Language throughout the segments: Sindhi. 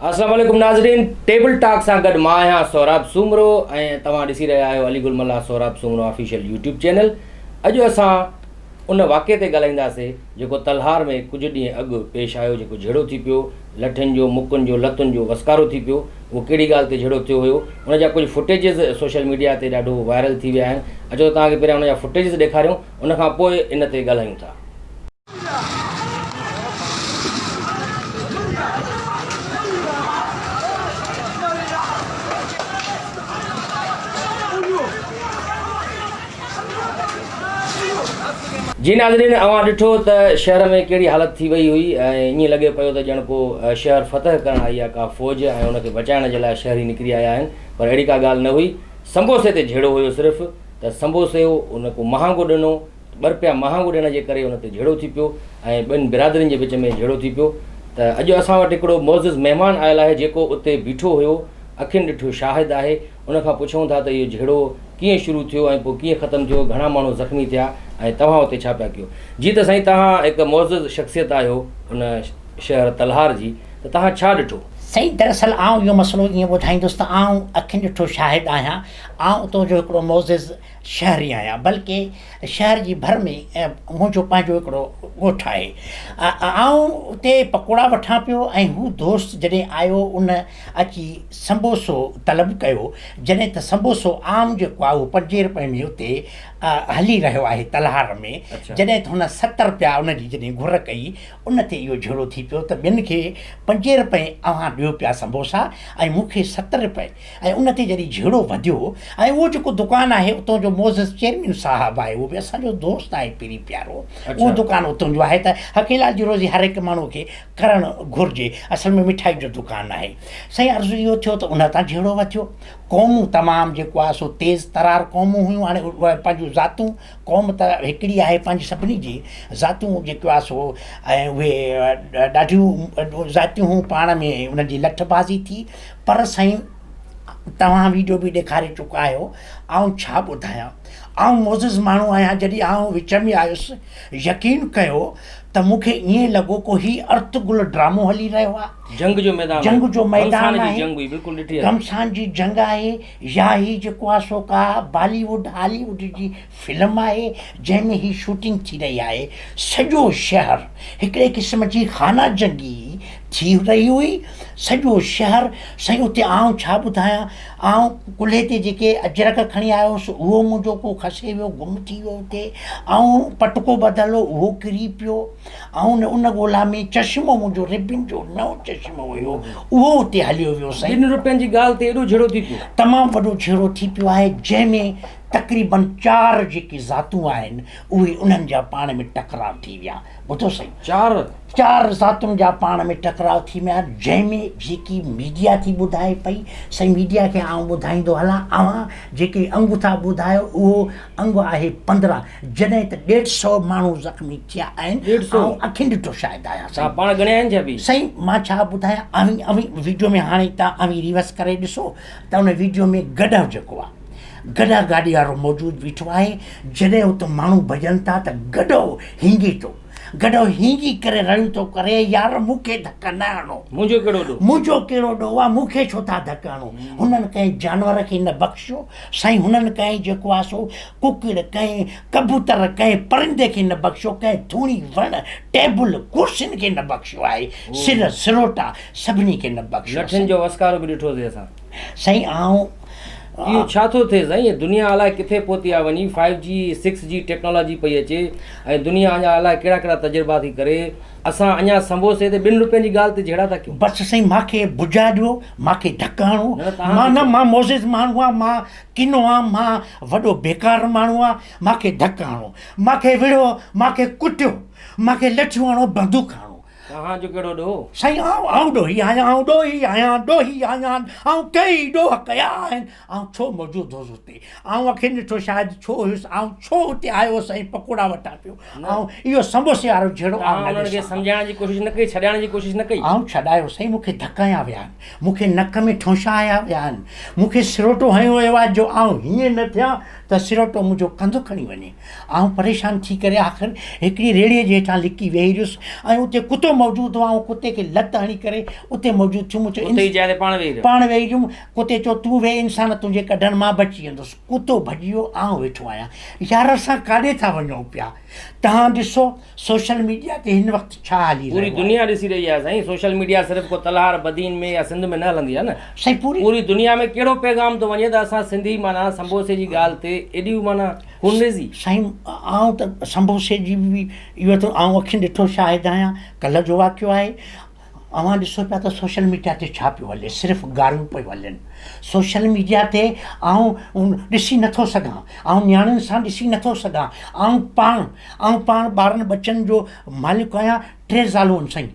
السلام عليڪم ناظرين ٽيبل ٽاڪ سان گڏ مان آهيان سهراب سومرو ۽ توهان ڏسي رهيا آهيو Ali Gul Mallah Sohrab Soomro official YouTube channel. اڄ اسان ان واقعي تي ڳالهائينداسين جيڪو تلهار ۾ ڪجهه ڏينهن اڳ پيش آيو، جيڪو جهيڙو ٿي پيو، لٺين جو، مڪن جو، لتن جو وسڪارو ٿي پيو. اهو ڪهڙي ڳالهه تي جهيڙو ٿيو هيو، ان جا ڪجهه فوٽيجز سوشل ميڊيا تي ڏاڍو وائرل ٿي ويا آهن. اچو ته توهان کي پهريان ان جا فوٽيجز ڏيکاريون، ان کان پوء ان تي ڳالهايون ٿا. جي ناظرين اوهان ڏٺو ته شهر ۾ ڪهڙي حالت ٿي وئي هئي ۽ ائين لڳي پيو ته ڄڻ ڪو شهر فتح ڪرڻ آئي آهي ڪا فوج ۽ ان کي بچائڻ جي لاء شهري نڪري آيا آهن پر اهڙي ڪا ڳالهه نه هئي. سمبوسي تي جهيڙو هيو صرف ته سمبوسي ان ڪو مهانگو ڏنو ٻه رپيا مهانگو ڏيڻ جي ڪري ان تي جهيڙو ٿي پيو ۽ ٻن برادرين جي وچ ۾ جهيڙو ٿي پيو ته اڄ اسان وٽ هڪڙو معزز مهمان آيل آهي جيڪو اتي بيٺو هيو اکين ڏٺو شاهد آهي ان کان پڇون ٿا ته اهو جهيڙو ڪيئن شروع ٿيو ۽ پوء ڪيئن ختم ٿيو گهڻا ماڻهو زخمي ٿيا ۽ توهان اتي ڇا پيا ڪيو جي ته سائين توهان هڪ معزز شخصيت آهيو ان شهر تلهار جي ته توهان ڇا ڏٺو؟ سائين دراصل آئون اهو مسئلو ائين ٻڌائيندس ته آئون اکين ڏٺو شاهد آهيان آئون اتو جو هڪڙو معزز شهري آهيان بلڪه شهر جي ڀر ۾ منهنجو پنهنجو هڪڙو ڳوٺ آهي. آئون اتي پڪوڙا وٺان پيو ۽ هو دوست جڏهن آيو ان اچي سمبوسو طلب ڪيو جڏهن ته سمبوسو عام جيڪو آهي اهو پنجين رپئي ۾ اتي هلي رهيو آهي تلهار ۾ جڏهن ته هن ست رپيا ان جي جڏهن گهر ڪئي ان تي اهو جهيڙو ٿي پيو ته ٻين کي پنجين رپئي اوهان ڏيو پيا سمبوسا ۽ مون کي ست رپئي ۽ ان تي جڏهن جهيڙو وڌيو ۽ اهو جيڪو دڪان آهي اتان جو معزز چيئرمين صاحب آهي اهو به اسان جو دوست آهي پرين پيارو اهو دڪان اتان جو آهي ته حقيلال جي روزي هر هڪ ماڻهو کي ڪرڻ گهرجي اصل ۾ مٺائي جو دڪان آهي سائين عرض اهو ٿيو ته ان تان جهيڙو وڌيو قومون تمام جيڪو آهي سو تيز ترار قومون هيون هاڻي پنهنجون ذاتون قوم ته هڪڙي آهي پنهنجي سڀني جي ذاتيون جيڪو آهي سو ۽ اهي ڏاڍيون ذاتيون هيون پاڻ ۾ انهن جي لٺ بازي ٿي پر سائين توهان ويڊيو به ڏيکاري چڪا آهيو آئون ڇا ٻڌايان آئون معزز ماڻهو آهيان جڏهن آئون وچ ۾ آيس يقين ڪيو ته مون کي ائين لڳو ڪو هي ارطغرل ڊرامو هلي رهيو آهي جنگ جو ميدان جنگ جو ميدان آهي جنگ هئي بلڪل ڏٺي گمسان جي جنگ آهي يا هي جيڪو آهي سو ڪا بالي ووڊ هالي ووڊ جي فلم آهي جنهن ۾ هي شوٽنگ ٿي رهي آهي. سڄو شهر هڪڙي قسم جي خانه جنگي ٿي رهي هئي. سڄو شهر سائين اتي آئون ڇا ٻڌايان آئون ڪلهي تي جيڪي اجرڪ کڻي آيو هوس اهو منهنجو ڪو کسي ويو گم ٿي ويو اتي. آئون پٽڪو ٻڌل هو اهو ڪري پيو. آئون ان ڳولا ۾ چشمو منهنجو ربن جو نئون چشمو هيو اهو اتي هليو ويو سائين. ٻن روپين جي ڳالهه تي ايڏو جهيڙو ٿي پيو. تمام وڏو جهيڙو ٿي پيو آهي جنهن ۾ تقريبن چار جيڪي ذاتون آهن اهي انهن جا پاڻ ۾ ٽڪراء ٿي ويا. ٻڌو سائين. چار. چار ذاتن جا پاڻ ۾ ٽڪراء ٿي ويا جنهن ۾ جيڪي ميڊيا ٿي ٻڌائي پئي سائين ميڊيا کي آئون ٻڌائيندو هلان اوهان جيڪي انگ ٿا ٻڌايو اهو انگ آهي 15 جڏهن ته ڏيڍ سئو ماڻهو زخمي ٿيا آهن ڏيڍ سئو آئون اکين ڏٺو شاهد آهيان سائين. پاڻ ڳڻيا آهن ڇا به. سائين مان ڇا ٻڌايان اوهين اوهين ويڊيو ۾ هاڻي تان اوهين ريورس ڪري ڏسو ته ان ويڊيو ۾ گڏهه جيڪو آهي گڏهه گاڏي وارو موجود بيٺو آهي جڏهن اتو ماڻهو ڀڄن ٿا ته گڏهو هينگي ٿو گڏهو هينگي ڪري رڙيون ٿو ڪري يار مون کي ڌڪ نه هڻو منهنجو ڪهڙو ڏوهه منهنجو ڪهڙو ڏوهه آهي مون کي ڇو ٿا ڌڪ هڻو هنن ڪنهن جانور کي نه بخشيو سائين هنن ڪنهن جيڪو آهي سو ڪڪڙ ڪنهن ڪبوتر ڪنهن پرندي کي نه بخشيو ڪنهن ٿوڻي وڻ ٽيبل ڪرسين کي نه بخشيو آهي سر سروٽا سڀني کي نه بخشيو. لٺين جو وسڪارو به ڏٺوسين اسان. سائين آئون. اهو ڇا ٿو ٿئي سائين هي دنيا الائي ڪٿي پهتي آ وڃي five G six G technology پئي اچي ۽ دنيا اڃا الائي ڪهڙا ڪهڙا تجربا ٿي ڪري اسان اڃا سمبوسي تي ٻن روپين جي ڳالهه تي جهيڙا ٿا ڪيون. بس سائين مانکي بجا ڏيو مانکي ڌڪ هڻو مان نه مان معزز ماڻهو آ مان ڪنو آ مان وڏو بيڪار ماڻهو آ مانکي ڌڪ هڻو مانکي وڙهو مانکي ڪٽيو مانکي لٺيون هڻو بندوق هڻو. توهان جو ڪهڙو ڏوهه؟ سائين آئون آئون ڏوهي آهيان آئون ڏوهي آهيان ڏوهي آهيان آئون ڪيئي ڏوهه ڪيا آهن آئون ڇو موجود هوس اتي آئون اکين ڏٺو شاهد ڇو هيس آئون ڇو اتي آيو هوس ۽ پڪوڙا وٺان پيو آئون اهو سمبوسي وارو جهيڙو آئون نه ڏسان کي سمجهائڻ جي ڪوشش نه ڪئي ڇڏائڻ جي ڪوشش نه ڪئي؟ آئون ڇڏايو سائين مون کي ڌڪ هنيا ويا آهن مون کي نڪ ۾ ٺونشا هنيا ويا آهن مون کي سروٽو هنيو ويو آهي جو آئون هيئن نه ٿيان ته سروٽو منهنجو ڪنڌ کڻي وڃي. آئون پريشان ٿي ڪري آخر هڪڙي ريڙهيء جي هيٺان لڪي ويهي رهيس ۽ اتي ڪتو موجود هو آئون ڪتي کي لت هڻي ڪري اتي موجود ٿيم مون چيو اتي ئي جاء تي پاڻ ويهي رهيو. پاڻ ويهي رهيم ڪتي چيو تون ويهه انسان تنهنجي ڪڍڻ مان بچي ويندس ڪتو ڀڄي ويو آئون ويٺو آهيان يار اسان ڪاڏي ٿا وڃون پيا توهان ڏسو سوشل ميڊيا تي هن وقت ڇا هلي پوري رهيو آهي. دنيا ڏسي رهي آهي سائين سوشل ميڊيا صرف ڪو تلهار بدين ۾ يا سنڌ ۾ نه هلندي آهي نه سائين پوري پوري دنيا ۾ ڪهڙو پيغام ٿو وڃي ته اسان سنڌي معنيٰ سمبوسي جي ڳالهه تي ايڏي معنيٰ خونريزي. سائين آئون ته سمبوسي جي به اهو ته آئون اکين ڏٺو شاهد آهيان ڪلهه جو واقعو آهي اوهان ڏسو پيا ته سوشل ميڊيا تي ڇا پيو هلي صرف گاريون پيون هلن سوشل ميڊيا تي آئون ڏسي نٿو سگهان آئون نياڻين سان ڏسي نٿو سگهان آئون پاڻ آئون پاڻ ٻارن ٻچن جو مالڪ آهيان ٽي زالون آهن سائين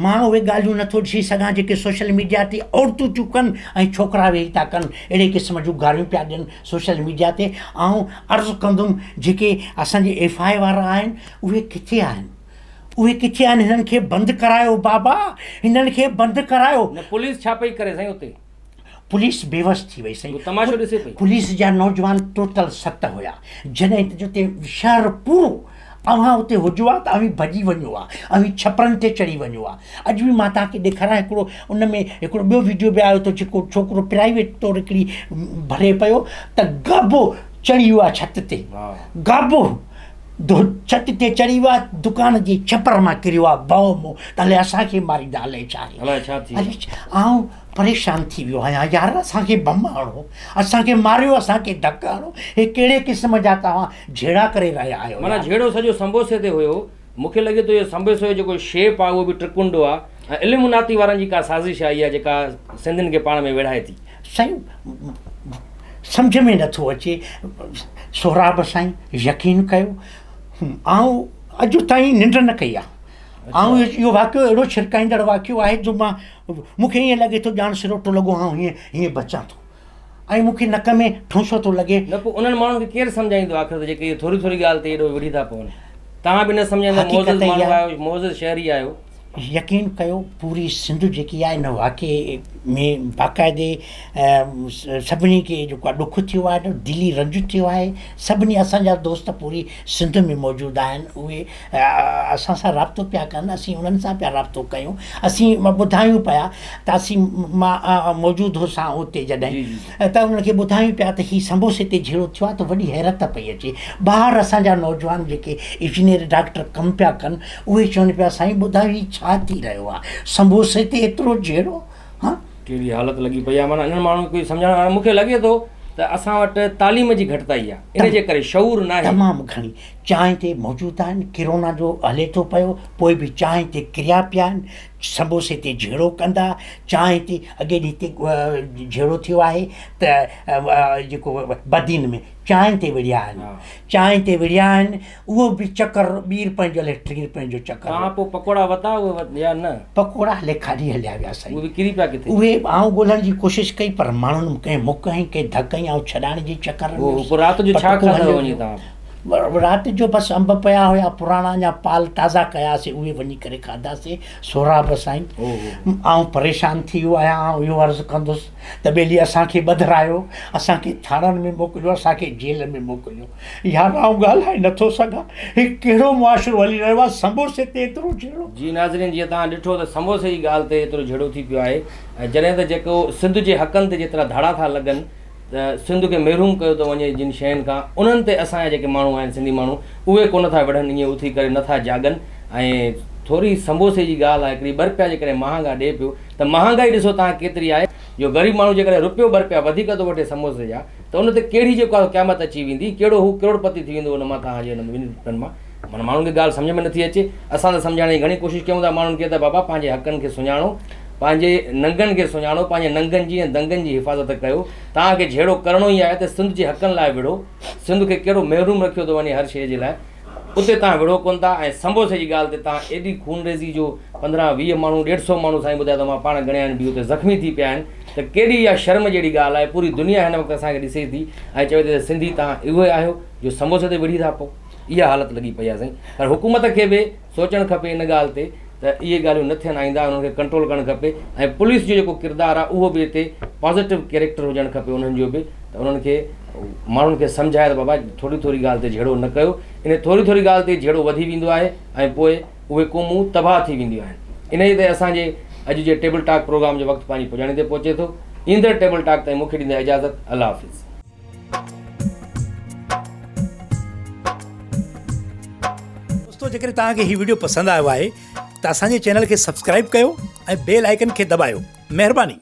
مان اهي ڳالهيون نٿو ڏسي سگهان جيڪي سوشل ميڊيا تي عورتون ٿيون ڪن ۽ ڇوڪرا ويهي ٿا ڪن اهڙي قسم جون گاريون پيا ڏين سوشل ميڊيا تي آئون عرض ڪندم جيڪي اسان جي ايف I اي وارا آهن اهي ڪٿي آهن اهي ڪٿي آهن هنن کي بند ڪرايو بابا هنن کي بند ڪرايو. نه پوليس ڇا پئي ڪري سائين اتي. پوليس بيوس ٿي وئي سائين. هو تماشو ڏسي پئي. پوليس جا نوجوان ٽوٽل 7 هيا جڏهن ته جتي شهر پورو اوهان اتي هجو ها ته اوهين ڀڄي وڃو ها اوهين ڇپرن تي چڙهي وڃو ها اڄ به مان توهان کي ڏيکاريان هڪڙو ان ۾ هڪڙو ٻيو ويڊيو به آيو ته جيڪو ڇوڪرو پرائيويٽ طور هڪڙي ڀري پيو ته گابو چڙهي ويو آهي ڇت تي گابو ڇت تي چڙهي ويو آهي دڪان جي ڇپر مان ڪريو آهي ڀؤ مون ته الائي اسان کي ماريندا الائي ڇا آهي الائي ڇا ٿي ويو آئون پريشان ٿي ويو آهيان يار اسان کي بم هڻو اسان کي ماريو اسان کي ڌڪ هڻو هي ڪهڙي قسم جا توهان جهيڙا ڪري رهيا آهيو معنيٰ جهيڙو سڄو سمبوسي تي هيو مون کي لڳي ٿو اهو سمبوسي جو جيڪو شيپ آهي اهو به ٽرڪنڊو آهي ۽ المناتي وارن جي ڪا سازش آهي اها جيڪا سنڌين کي پاڻ ۾ ويڙهائي ٿي. سائين سمجهه ۾ نٿو اچي سهراب سائين يقين ڪيو آئون اڄ تائين ننڊ نه ڪئي آهي آئون اهو واقعو اهڙو ڇرڪائيندڙ واقعو آهي جو مان مون کي ائين لڳي ٿو ڄاڻ سروٽو لڳو آئون هيئن هيئن بچان ٿو ۽ مون کي نڪ ۾ ٺونشو ٿو لڳي. نه پوء انهن ماڻهن کي ڪير سمجهائيندو آخر ته جيڪي اهي ٿوري ٿوري ڳالهه تي ايڏو وڙهي ٿا پون. توهان به نه سمجهائيندا معزز ماڻهو آهيو معزز شهري آهيو. يقين ڪيو پوري سنڌ جيڪي آهي ان واقعي ۾ باقاعدي سڀني کي جيڪو آهي ڏک ٿيو آهي دلي رنج ٿيو آهي سڀني اسان جا دوست پوري سنڌ ۾ موجود آهن اهي اسان سان رابطو پيا ڪن اسين انهن سان پيا رابطو ڪيون اسين ٻڌايون پيا ته اسين مان موجود هوس اتي جڏهن ته انهن کي ٻڌايون پيا ته هي سمبوسي تي جهيڙو ٿيو آهي ته وڏي حيرت پئي اچي ٻاهر اسان جا نوجوان جيڪي انجنيئر ڊاڪٽر ڪم پيا ڪن اهي چون پيا سائين ٻڌايو هي ڇا ٿي رهيو آهي سمبوسي تي ايترو جهيڙو ها ڪهڙي حالت لڳي پئي آهي معنيٰ انهن ماڻهن کي سمجهائڻ هاڻي مون کي لڳي ٿو ته اسان وٽ تعليم جي گهٽتائي آهي ان جي ڪري شعور ناهي. تمام گهڻي چانهه تي موجود آهن ڪرونا جو هلي ٿو پيو پوء به چانهه تي ڪريا پيا آهن سمبوسي تي جهيڙو ڪندا چانهه تي اڳي ڏينهن هتي جهيڙو ٿيو آهي ته جيڪو بدين ۾ چانهه تي وڙهيا آهن چانهه تي وڙهيا آهن اهو به چڪر ٻي رپين جو الائي ٽي رپين جو چڪر توهان پوء پڪوڙا وتا اهي يا نه؟ پڪوڙا هلي کاڌي هليا ويا سائين. اهي به ڪري پيا ڪٿي؟ اهي آئون ڳولڻ جي ڪوشش ڪئي پر ماڻهن ڪنهن مڪ هنئي ڪنهن ڌڪ هنئي آئون ڇڏائڻ جي چڪر ۾ هوس. پوء رات جو ڇا پٽڪو کاڌو هليو وڃي ويو. توهان؟ رات جو بس انب پيا هيا پراڻا اڃا پال تازا ڪياسي اهي وڃي ڪري کاڌاسي. سهراب سائين آئون پريشان ٿي ويو آهيان آئون اهو عرض ڪندس ته ٻيلي اسان کي ٻڌرايو اسان کي ٿاڻن ۾ موڪليو اسان کي جيل ۾ موڪليو. يار آئون ڳالهائي نٿو سگهان هي ڪهڙو معاشرو هلي رهيو آهي سمبوسي تي ايترو جهيڙو. جي ناظرين جيئن توهان ڏٺو ته سمبوسي جي ڳالهه تي ايترو جهيڙو ٿي پيو آهي ۽ جڏهن ته جيڪو سنڌ جي حقن تي جيترا ڌاڙا ٿا لڳن ته سنڌ کي محروم ڪيو ٿو وڃي جن شين کان انهن تي اسان جا جيڪي ماڻهو آهن سنڌي ماڻهو اهي ڪونه ٿا وڙهن ائين اٿي ڪري نٿا جاڳن ۽ ٿوري سمبوسي جي ڳالهه آهي هڪڙي ٻه رپيا جيڪڏهن مهانگا ڏي پيو ته مهانگائي ڏسو توهان ڪيتري آهي جو غريب ماڻهو جيڪڏهن رپيو ٻه رپيا وڌيڪ ٿو وٺي سموسي جا ته ان تي ڪهڙي جيڪو آهي قيامت اچي ويندي، ڪهڙو هو ڪروڙ پتي ٿي ويندو ان مان توهان جي ان ٻن رپين مان. معنيٰ ماڻهن کي ڳالهه سمجهه ۾ نٿي اچي. اسان ته سمجهائڻ جي گهڻي ڪوشش ڪيون ٿا ماڻهن کي ته بابا پنهنجي حقن کي سڃاڻو، پنهنجي ننگن کي سڃاڻو، پنهنجي ننگن جي ۽ دنگن جي حفاظت ڪيو. توهان کي جهيڙو ڪرڻو ئي آهي ته سنڌ جي حقن لاء وڙهو. سنڌ کي ڪهڙو محروم رکيو ٿو وڃي هر شيء جي لاء. اتي توهان وڙهو ڪونه ٿا ۽ سمبوسي جي ڳالهه تي توهان ايڏي خونريزي جو 15 20 ماڻهو ڏيڍ سئو ماڻهو سائين ٻڌايو ته مان پاڻ ڳڻيا آهن به اتي زخمي ٿي پيا آهن ته ڪيڏي اها شرم جهڙي ڳالهه آهي پوري دنيا هن وقت اسان کي ڏسي ٿي ۽ چوي ٿي ته سنڌي توهان اهي آهيو جو سمبوسي تي وڙهي ٿا پئو اها حالت لڳي پئي آهي سائين پر حڪومت کي به سوچڻ کپي ان ڳالهه تي ته اهي ڳالهيون نه ٿين آئنده انهن کي ڪنٽرول ڪرڻ کپي ۽ پوليس جو جيڪو ڪردار آهي اهو به هتي پازيٽو ڪيريڪٽر هجڻ کپي انهن جو به ته انهن کي ماڻهن کي سمجهائي ته بابا ٿوري ٿوري ڳالهه تي جهيڙو نه ڪيو. انهي ٿوري ٿوري ڳالهه تي جهيڙو وڌي ويندو آهي ۽ پوء اهي قومون تباهه ٿي وينديون آهن. انهيء تي اسان جي اڄ جي ٽيبل ٽاڪ پروگرام جو وقت پنهنجي پڄاڻي تي پهچي ٿو. ايندڙ ٽيبل ٽاڪ تائين مون کي ڏيندا اجازت. الله حافظ. دوستو جيڪڏهن توهان کي هي وڊيو پسند آيو آهي ته اسان جي چينل کي سبسڪرائب ڪيو ۽ بيل آئيڪن کي دٻايو مهرباني.